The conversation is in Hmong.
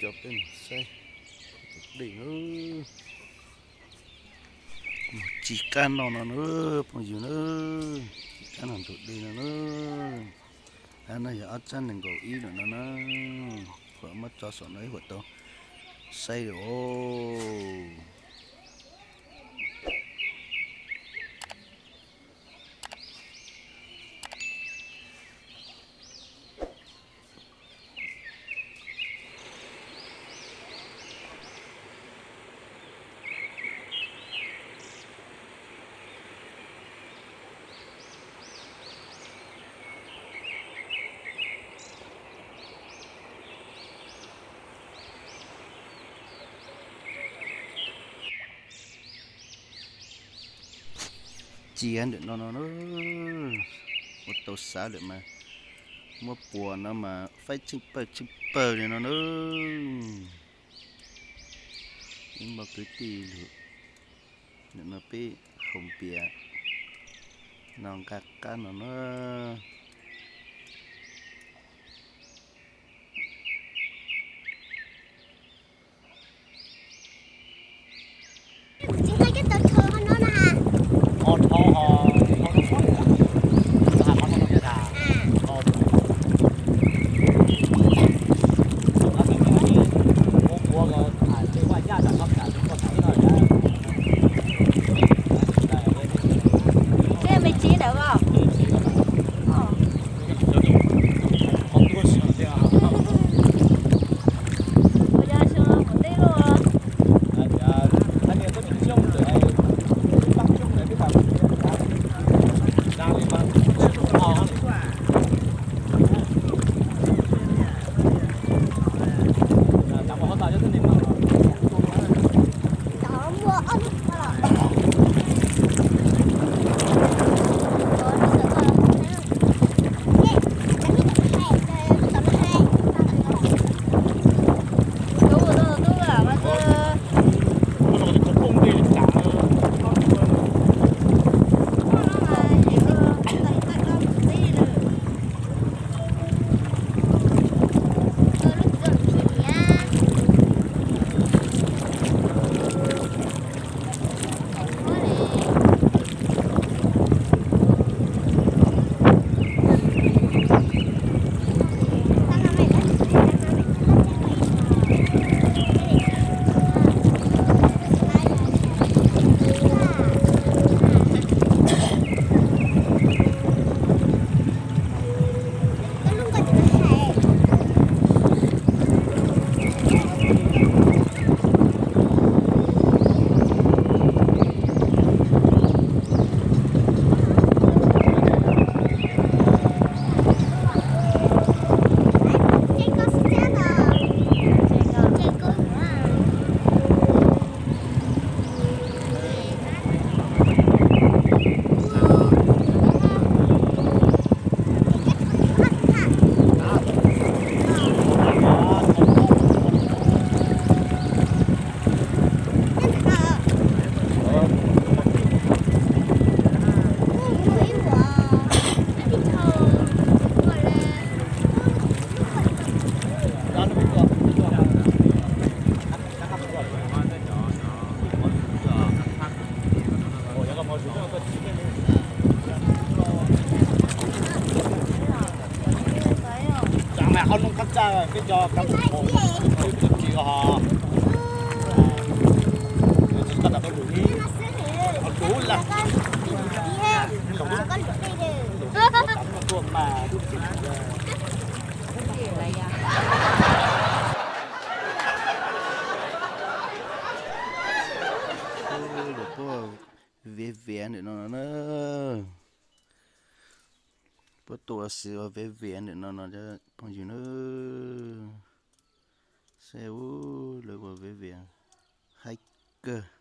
Coj peb mus saib tus dej na. Mus tsis kab no no na, phooj ywg na, tsis kab no tus dej no na. Hab no yog ob tsab nees nkaum ib lawm no na. Huam muab tso saum no ib huam tau saib os. Tsis ntawm no no, ua tau xav lawm mas muab puas no mas faib tsheej pawg tsheej pawg li no na. Ib npawg kwv tij lug, ntawm no peb haus npias no nqa qab no na. Tsam mas qhov noj qab tsa peb cov kab tsis ho, tsis tau tau lus ib, ho lus lawm. Lawv puab viav viav ntawm no no na. Puab tua xwb ua viav viav ntawm no no phooj ywg na. Saib ua lawv ua viav viav haib kawg.